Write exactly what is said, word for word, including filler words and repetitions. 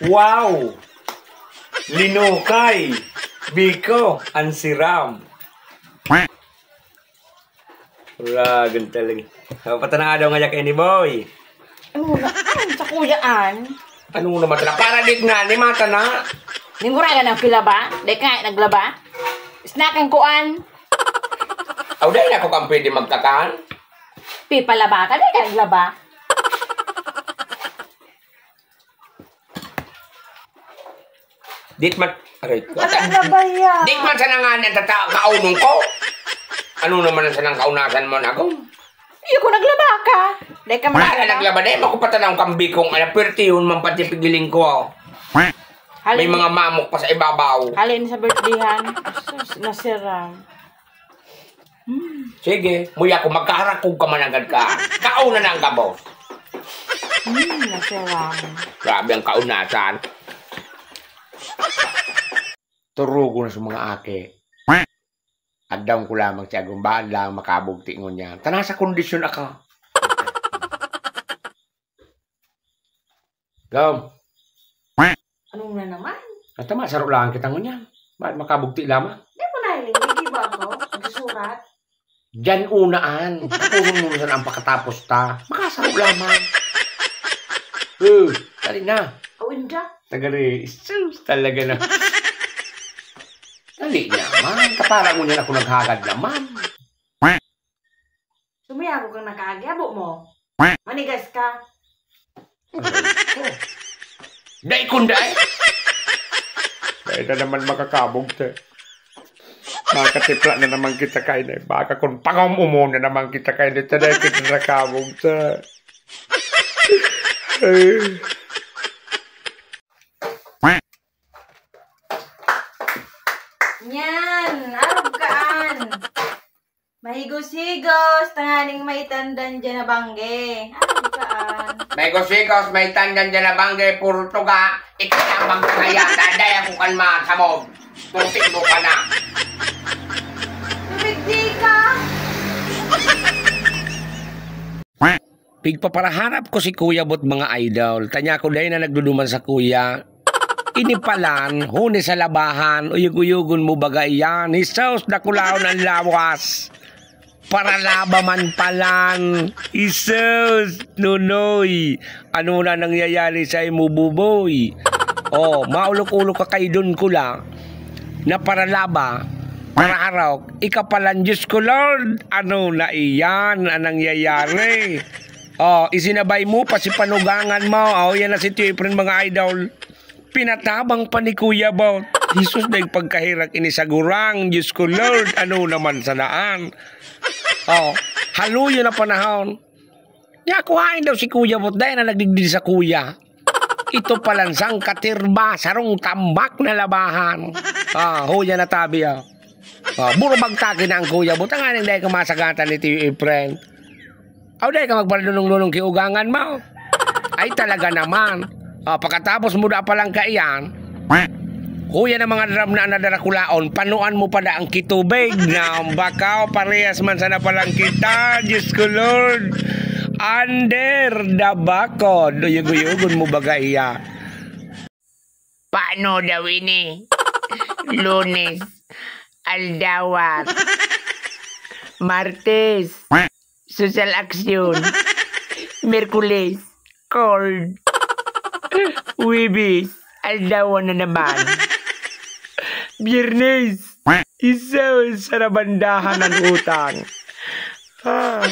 Wow! Linukay! Biko, an siram. Wala, ganun talaga. Patanang adaw nga yak ini, boy. Ano na? Ano sa kuyaan? Ano naman tala? Para dit nga, ni mata na. Ningura ka ng kilaba? Dahil ka naglaba? Snack ang kuan? Aw, dahil ako kang pwede magkakan? Pipalaba ka, dahil ka naglaba? Dit man, aray ko. Ano ba yan? Dit man sa nanganan tata kaunong ko. Ano naman ang sanang kaunasan mo, Nagong? Iyo ko naglaba ka. Dahil ka Mara maglaba. Naglaba, dahil makupatan ang kambikong ala, perti yun, man pati pigiling ko. May Halin, mga mamok pa sa ibabaw. Halin sa birthdayhan. Sus, nasira. Hmm. Sige, muya ko, magkaharakog ka mananggad ka. Kauna na ang gabos. Hmm, nasira. Grabe ang kaunasan. Turugo na sa mga aki. Addaw ko lamang si Agumbahan lang makabugti ngunyan. Tana sa kondisyon ako. Gam. Ano na naman? At tama, saro lang kita ngunyan. Ma- makabugti lamang. Di mo nahiling, hindi ba ako? Nagsusurat? Diyan unaan. Tapos mo na ang pagkatapos ta. Makasaro lamang. Oh, dali na. Awin ka? Tagari, sus, talaga na. Dali naman. Kapara mo niyan ako naghagad naman. Sumiyago kang nakaagi, abo mo. Manigas ka. Dai kun dai. Dai na naman makakabog, te. Makatipla na naman kita kaini. Baka kun pangom-umon na naman kita kaini, te, dai kita nakabog, te. Ay. Nyan, arog kaan. Mahigos-higos, tanganing maitandan dyan na bangge. Arog kaan. Mahigos-higos, maitandan dyan na bangge, puro tuga. Ikaw na ang magkakaya, daday ako kan masamog. Tutik mo ka na. Tumigdi ka! Pigpaparaharap ko si Kuya Bot, mga idol. Tanya ko dai na nagduduman sa kuya. Ini palan, huni sa labahan, uyog-uyogon mo baga iyan. Hesus, dakulaon ang lawas. Paralaba man palan. Hesus, Nonoy. Ano na nangyayari sa imo, Buboy? Oh, maulok-ulok ka kay Don Kula. Na paralaba, paraharok, ikapalan, Diyos ko, Lord. Ano na iyan ang nangyayari? Oh, isinabay mo pa si panugangan mo. Oh, yan na si Tio Efren, mga idol. Pinatabang pa ni Kuya Bot. Jesus, dahil pagkahirak ini sa gurang. Diyos ko, Lord, ano naman sanaan? Oh, haluyo na panahon. Nya, kuhain daw si Kuya Bot, dahil na nagdigdi sa kuya. Ito palan sang katirba, sarong tambak na labahan. Ah, huya na tabi, ah. Ah, burubagtaki na ang Kuya Bot. Ang anong dahil ka masagatan ni Tio Efren? Aw, dai ka magparadunong-dunong ki ugangan mo. Ay, talaga naman. Ah, pagkatapos mo da palang kaiyan, kuya na mga drum na nadara kulaon, panuan mo pa da ang kitubig na bakaw, parehas man sana palang kita. Diyos ko, Lord. Under the bakod. Uyog-uyogon mo baga iya. Paano daw ini? Lunes, aldawat. Martes, social action. Miyerkules, cold. Huwebes, aldawan na naman. Biyernes, isa sa nabandahan ng utang. Ah.